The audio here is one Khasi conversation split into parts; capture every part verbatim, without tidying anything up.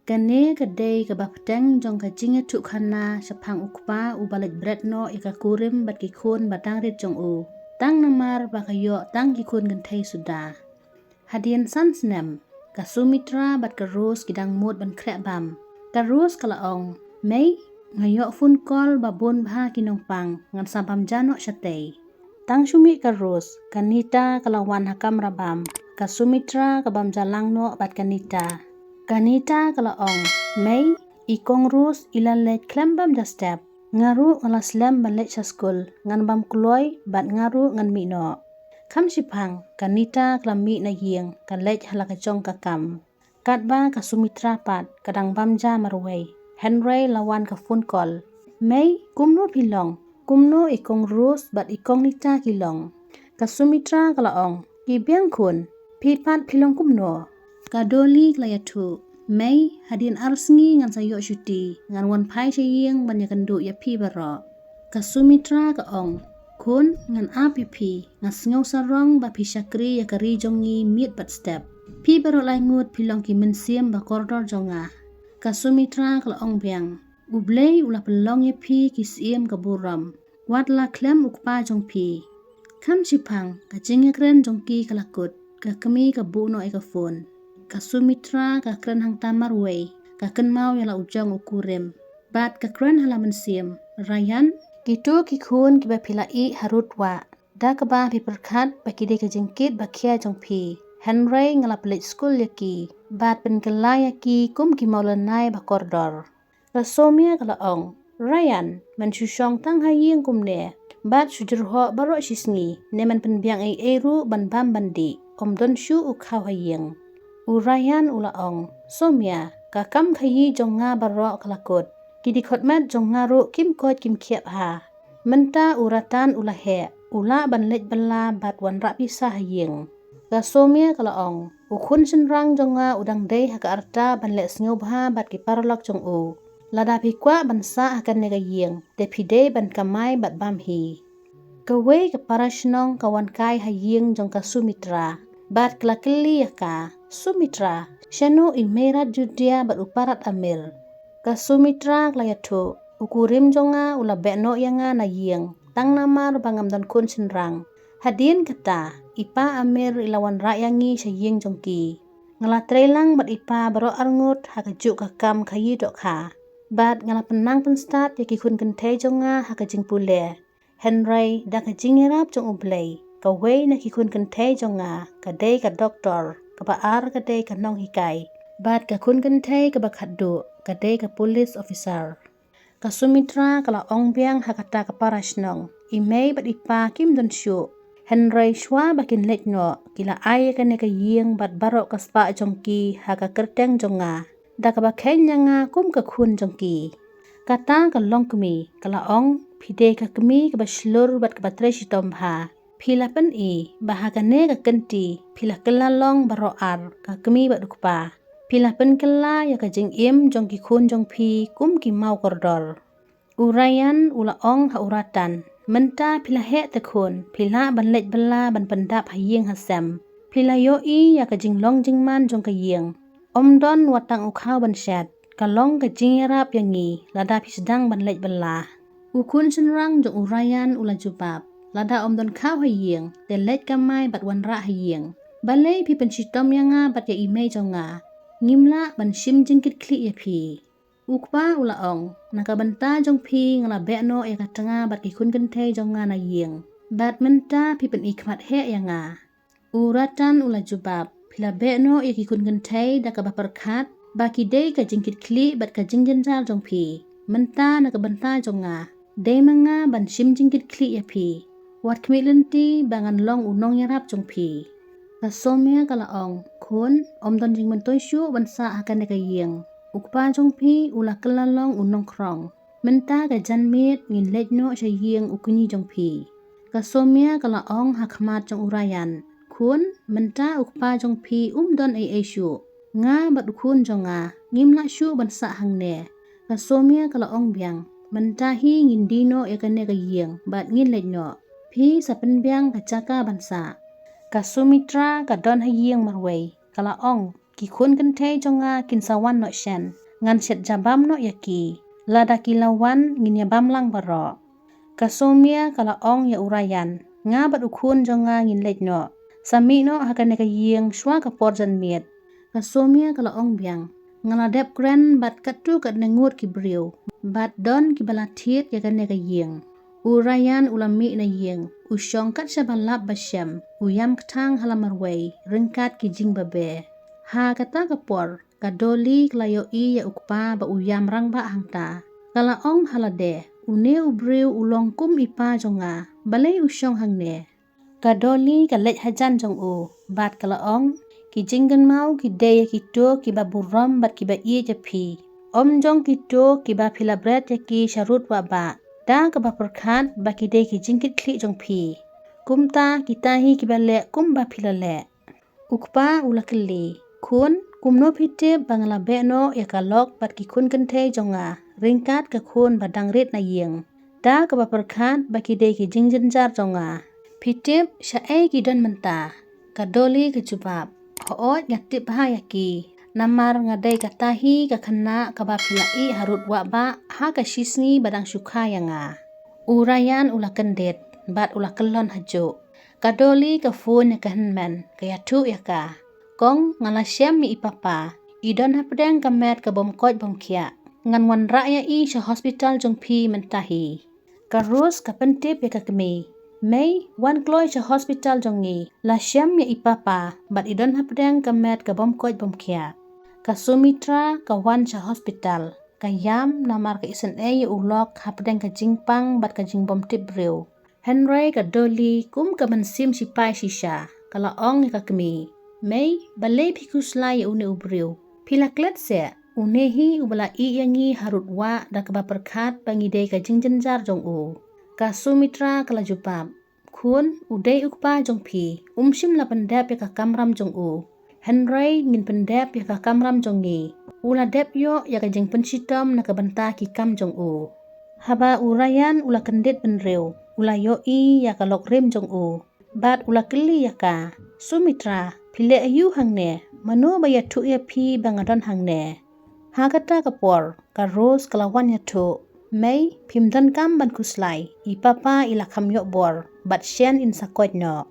Kane ka dei kaba bteng jong ka jingïathuhkhana shaphang u kpa uba leit bret noh ïa ka kurim bad ki khun ba dang rit jong u, tang namar ba ka ïoh tang ki khun kynthei suda. Hadien san snem, ka Sumitra bad ka Rose ki dang mut ban khreh bam. Ka Rose ka la ong, "Mei, nga ïoh phone call ba bun bha ki nongpang, ngan sa bam ja noh shatei." Tang shu mih ka Rose, ka Nita ka la wan ha kamra bam. Ka Sumitra ka bam ja lang noh bad ka Nita. Ka Nita ka la ong, "Mei, i kong Rose i la leit khlem bam ja step. Nga ruh nga la slem ban leit sha skul, ngan bam kloi bad nga ruh ngan mih noh." Kham shiphang, ka Nita ka la mih na ïing, ka leit ha la ka jong ka kam. Katba ka Sumitra pat ka dang bam ja marwei, hynrei la wan ka phone call. "Mei, kumno phi long? Kumno i kong Rose bad i kong Nita ki long?" Ka Sumitra ka la ong, "Ki biang khun, phi pat phi long kumno?" Ka Dolly ka la ïathuh, "Mei, hadien ar sngi ngan sa ïoh shuti, ngan wan phai sha ïing ban ïakynduh ïa phi baroh." Ka Sumitra ka ong, "Khun, ngan ap ïa phi, nga sngew sarong ba phi shakri ïa ka ri jong ngi miet bad step. Phi baroh lai ngut phi long ki mynsiem ba kordor jong nga." Ka Sumitra ka la ong biang, "U Blei u la pynlong ïa phi ki syiem ka burom, wat la khlem u kpa jong phi." Kham shiphang, ka jingïakren jong ki ka la kut, ka kmie ka buh noh ïa ka phone. Ka Sumitra ka kren hangta marwei, ka kynmaw ïa la u jong u kurim. Bad ka kren ha la mynsiem, "Ryan, kito ki khun kiba phi la ïeh harud wah, da kaba phi pyrkhat ba ki dei ka jingkit ba khia jong phi, hynrei nga la pynleit skul ïa ki bad pynkylla ïa ki kum ki mawlynnai ba kordor." Ka Somia ka la ong, "Ryan, men shu shong tang ha ïing kumne bad shu jyrhoh baroh shi sngi, ne men pynbiang ei ei ruh ban bam ban dih, ym don shuh u khaw ha ïing." U Ryan u la ong, "Somia, ka kam khaïi jong nga baroh ka la kut. Ki dkhot met jong nga ruh kim koit kim khiah bha. Mynta u Ratan u la heh, u lah ban leit bylla bad wanrah pisa ha ïing." Ka Somia ka la ong, "U khun shynrang jong nga u dang dei ha ka rta ban leh sngewbha bad ki paralok jong u. Lada phi kwah ban sah ha kane ka ïing, te phi dei ban kamai bad bam hi." Kawei ka para shnong ka wan kai ha ïing jong ka Sumitra bad ka la kylli ïa ka, "Sumitra, shano i Meirat Judea bad u Parat Amir?" Ka Sumitra ka la ïathuh, "U kurim jong nga u la beh noh ïa nga na ïing, tang namar ba ngam don khun shynrang. Hadien kata, i pa Amir i la wanrah ïa ngi sha ïing jong ki. Nga la trei lang bad i pa baroh arngut ha kajuh ka kam khaïi dohkha. Bad nga la pynnang pynstad ïa ki khun kynthei jong nga ha ka jingpule. Hynrei da ka jingïarap jong U Blei, kawei na ki khun kynthei jong nga ka dei ka doktor, kaba ar ka dei ka nonghikai, bad ka khun kynthei kaba khatduh ka dei ka police officer." Ka Sumitra ka la ong biang ha kata ka para shnong, "I mei bad i pa kim don shuh. Hynrei shuwa ba kin leit noh, ki la ai ïa kane ka ïing bad baroh ka spah jong ki ha ka kyrteng jong nga, da kaba kheiñ ïa nga kum ka khun jong ki." Kata ka longkmie ka la ong, "Phi dei ka kmie kaba shlur bad kaba trei shitom bha. Phi la pyni ba ha kane ka kynti phi la kylla long baroh ar, ka kmie bad u kpa. Phi la pynkylla ïa ka jingim jong ki khun jong phi kum ki maw kordor." U Ryan u la ong ha u Ratan, "Mynta phi la heh te khun, phi lah ban leit bylla ban pyndap ha ïing ha sem. Phi la ïohi ïa ka jinglong jingman jong ka ïing. Ym don wat tang u khaw ban shet, ka long ka jingïarap ïa ngi lada phi sdang ban leit bylla." U khun shynrang jong u Ryan u la jubab, "Lada ym don khaw ha ïing, te leit kamai bad wanrah ha ïing. Balei phi pynshitom ïa nga bad ïa i mei jong nga? Ngim lah ban shim jingkitkhlieh ïa phi." U kpa u la ong, "Na ka bynta jong phi nga la beh noh ïa ka tnga bad ki khun kynthei jong nga na ïing. Bad mynta phi pyni khmat heh ïa nga." U Ratan u la jubab, "Phi la beh noh ïa ki khun kynthei da kaba pyrkhat ba ki dei ka jingkitkhlieh bad ka jingjynjar jong phi. Mynta na ka bynta jong nga, dei ma nga ban shim jingkitkhlieh ïa phi. Wat khmih lynti ba ngan long u nongïarap jong phi." Ka Somia ka la ong, "Khun, ym don jingmyntoi shuh ban sah ha kane ka ïing. U kpa jong phi u la kylla long u nongkhrong. Mynta ka janmiet ngin leit noh sha ïing u kñi jong phi." Ka Somia ka la ong ha khmat jong u Ryan, "Khun, mynta u kpa jong phi um don ei ei shuh. Nga bad u khun jong nga ngim lah shuh ban sah hangne." Ka Somia ka la ong biang, "Mynta hi ngin die noh ïa kane ka ïing bad ngin leit noh. Phi sa pynbiang ka jaka ban sah." Ka Sumitra ka don ha ïing marwei, ka la ong, ki khun kynthei jong nga kin sa wan noh shen. Ngan shet jabam noh ïa ki. Lada ki la wan ngin ïa bam lang baroh. Ka Sumia ka la ong ïa u Ryan, nga bad u khun jong nga ngin leit noh. Sa mih noh ha kane ka ïing shuwa ka por janmiet. Ka Sumia ka la ong biang, nga la dep kren bad katto katne ngut ki briew. Bad don kiba la thied ïa kane ka ïing. U Ryan u la mih na ïing, u shong kat shaba lap ba shem, u ïam kthang ha la marwei, ryngkat ki jingbabe. Ha kata ka por, ka Dolly ka la ïohi ïa u kpa ba u ïam rangbah hangta. Ka la ong ha lade, une u briew u long kum i pa jong nga, balei u shong hangne. Ka Dolly ka leit hajan jong u, bad ka la ong, ki jingkynmaw ki dei ïa kito kiba burom bad kiba ïeit ïa phi. Ym jong kito kiba phi la bret ïa ki sharud wah bah. Da kaba pyrkhat ba ki dei ki jingkitkhlieh jong phi. Kumta kita hi kiba leh kumba phi la leh. U kpa u la kylli, khun, kumno phi tip ba nga la beh noh ïa ka lok bad ki khun kynthei jong nga, ryngkat ka khun ba dang rit na ïing. Da kaba pyrkhat ba ki dei ki jingjynjar jong nga. Phi tip shaei ki don mynta? Ka Dolly ka jubab, hooid nga tip bha ïa ki. Namar nga dei kata hi ka khynnah kaba phi la ïeh harud wah bah ha ka shisngi ba dang shu kha ïa nga. U Ryan u la kyndit, bad u la kyllon hajuh. Ka Dolly ka phone ïa ka hynmen, ka ïathuh ïa ka. Kong, nga la shem ïa i papa. I don hapdeng ka met ka bym koit bym khiah. Ngan wanrah ïa i sha hospital jong phi mynta hi. Ka Rose ka pyntip ïa ka kmie. Mei, wan kloi sha hospital jong ngi. La shem ïa i papa, bad i don hapdeng ka met ka bym koit bym khiah. Ka Sumitra ka wan sha hospital. Ka ïam namar ka isynei ïa u lok hapdeng ka jingpang bad ka jingbymtip briew. Hynrei ka Dolly kum ka mynsiem sipai shisha, ka la ong ïa ka kmie. Mei, balei phi khuslai ïa une u briew? Phi la klet seh, une hi uba la ïeh ïa ngi harud wah da kaba pyrkhat ba ngi dei ka jingjynjar jong u. Ka Sumitra ka la jubab. Khun, u dei u kpa jong phi, um shym la pyndep ïa ka kamram jong u. Hynrei ngin pyndep ïa ka kamram jong ngi. U la dep ïoh ïa ka jingpynshitom na ka bynta ki kam jong u. Haba u Ryan u la kyndit bynriew, u la ïohi ïa ka lok rim jong u. Bad u la kylli ïa ka, Sumitra, phi leh aïu hangne, mano ba ïathuh ïa phi ba nga don hangne? Ha kata ka por, ka Rose ka la wan ïathuh, Mei, phim donkam ban khuslai, i papa i la kham ïoh bor, bad shen in sa koit noh.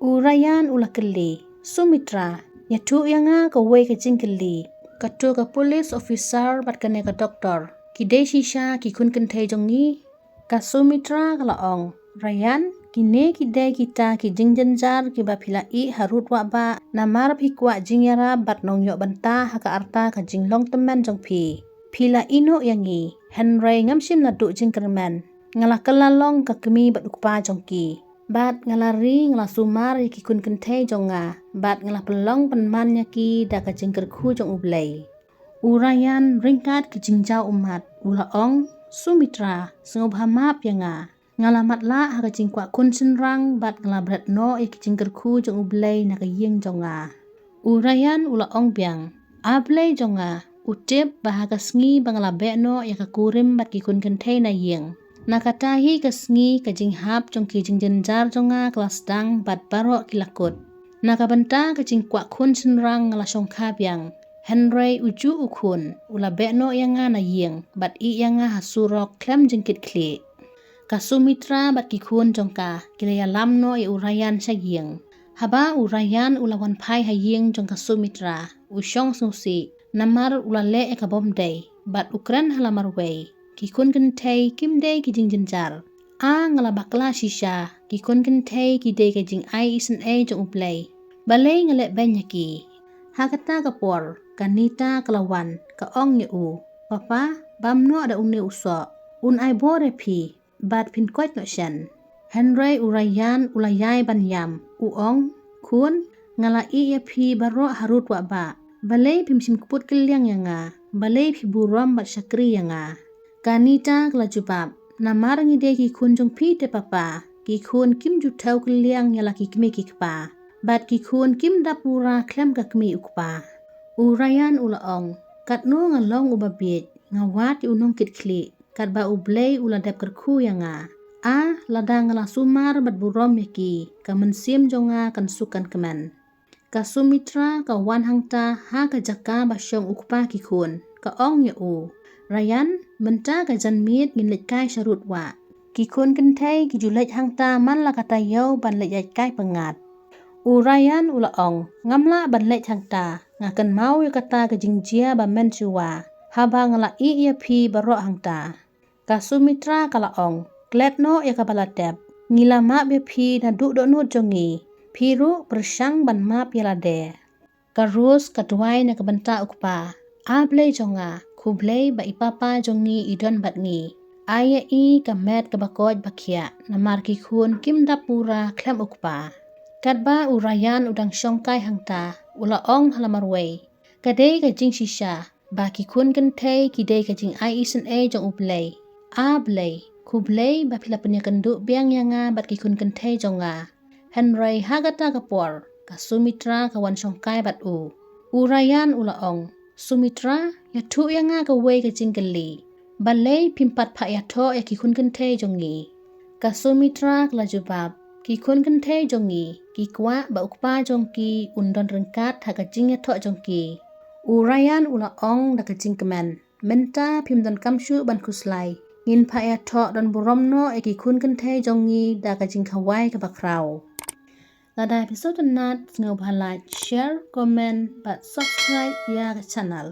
U Ryan u la kylli, Sumitra, ïathuh ïa nga kawei ka jingkylli. Kato ka police officer bad kane ka doktor, ki dei shisha ki khun kynthei jong ngi? Ka Sumitra ka la ong, Ryan, kine ki dei kita ki jingjynjar kiba phi la ïeh harud wah bah, namar phi kwah jingïarap bad nongïoh bynta ha ka arta ka jinglong tymmen jong phi. Phi la ïehnoh ïa ngi, hynrei ngam shym la duh jingkyrmen. Nga la kylla long ka kmie bad u kpa jong ki. Bad nga la ri nga la sumar ïa ki khun kynthei jong nga, bad nga la pynlong pynman ïa ki da ka jingkyrkhu jong U Blei. U Ryan ryngkat ki jingjaw ummat, u la ong, Sumitra, sngewbha map ïa nga. Nga la matlah ha ka jingkwah khun shynrang bad nga la bret noh ïa ki jingkyrkhu jong U Blei na ka ïing jong nga. U Ryan u la ong biang, A Blei jong nga, u tip ba ha ka sngi ba nga la beh noh ïa ka kurim bad ki khun kynthei na ïing, na kata hi ka sngi ka jinghap jong ki jingjynjar jong nga ka la sdang bad baroh ki la kut. Na ka bynta ka jingkwah khun shynrang nga la shongkha biang. Hynrei ujuh u khun u la beh noh ïa nga na ïing bad ïeh ïa nga ha surok khlem jingkitkhlieh. Ka Sumitra bad ki khun jong ka ki la ïalam noh ïa u Ryan sha ïing. Haba u Ryan u la wan phai ha ïing jong ka Sumitra, u shong sngewsih namar u la leh ïa ka bym dei bad u kren ha la marwei, ki khun kynthei kim dei ki jingjynjar. A nga la bakla shisha, ki khun kynthei ki dei ka jingai isynei jong U Blei. Balei nga leh beiñ ïa ki? Ha kata ka por ka Nita ka la wan, ka ong ïa u, Papa, bam noh da une u soh. Un ai bor ïa phi bad phin koit noh shen. Hynrei u Ryan u la ïai ban ïam, u ong, Khun, nga la ïeh ïa phi baroh harud wah bah. Balei phim shym kput kylliang ïa nga? Balei phi burom bad shakri ïa nga? Ka Nita ka la jubab, Namar ngi dei ki khun jong phi te papa. Ki khun kim ju thew kylliang ïa la ki kmie ki kpa. Bad ki khun kim da pura khlem ka kmie u kpa. U Ryan u la ong, Katno nga long uba bieit, nga wad ïa u nongkitkhlieh, katba U Blei u la dep kyrkhu ïa nga. A, lada nga la sumar bad burom ïa ki, ka mynsiem jong nga kan suk kan kmen. Ka Sumitra ka wan hangta ha ka jaka ba shong u kpa ki khun. Ka ong ïa u, Ryan, mynta ka janmiet ngin leit kai sharud wah. Ki khun kynthei ki ju leit hangta man la ka taïew ban leit ïaid kai pyngngad. U Ryan u la ong, ngam lah ban leit hangta, nga kynmaw ïa kata ka jingjia ba men shuwa, haba nga la ïeh ïa phi baroh hangta. Ka Sumitra ka la ong, klet noh ïa kaba la tep. Ngi la map ïa phi naduh dohnud jong ngi. Phi ruh pyrshang ban map ïa lade. Ka Rose ka duwai na ka bynta u kpa. A Blei jong nga, khublei ba i papa jong ngi i don bad ngi. Ai ïa i ka met kaba koit ba khiah, namar ki khun kim da pura khlem u kpa. Katba u Ryan u dang shong kai hangta, u la ong ha la marwei, ka dei ka jingshisha ba ki khun kynthei ki dei ka jingai isynei jong U Blei. A Blei, khublei ba phi la pynïakynduh biang ïa nga bad ki khun kynthei jong nga. Hynrei ha kata ka por, ka Sumitra ka wan shong kai bad u. U Ryan u la ong, Sumitra, ïathuh ïa nga kawei ka jingkylli. Balei phim pat phah ïathoh ïa ki khun kynthei jong ngi? Ka Sumitra ka la jubab, ki khun kynthei jong ngi ki kwah ba u kpa jong ki un don ryngkat ha ka jingïathoh jong ki. U Ryan u la ong da ka jingkmen, mynta phim donkam shuh ban khuslai. Ngin phah ïathoh don burom noh ïa ki khun kynthei jong ngi da ka jingkhawai kaba khraw. Lada phi sngewtynnat, sngewbha like, share, comment bad subscribe ïa ka channel.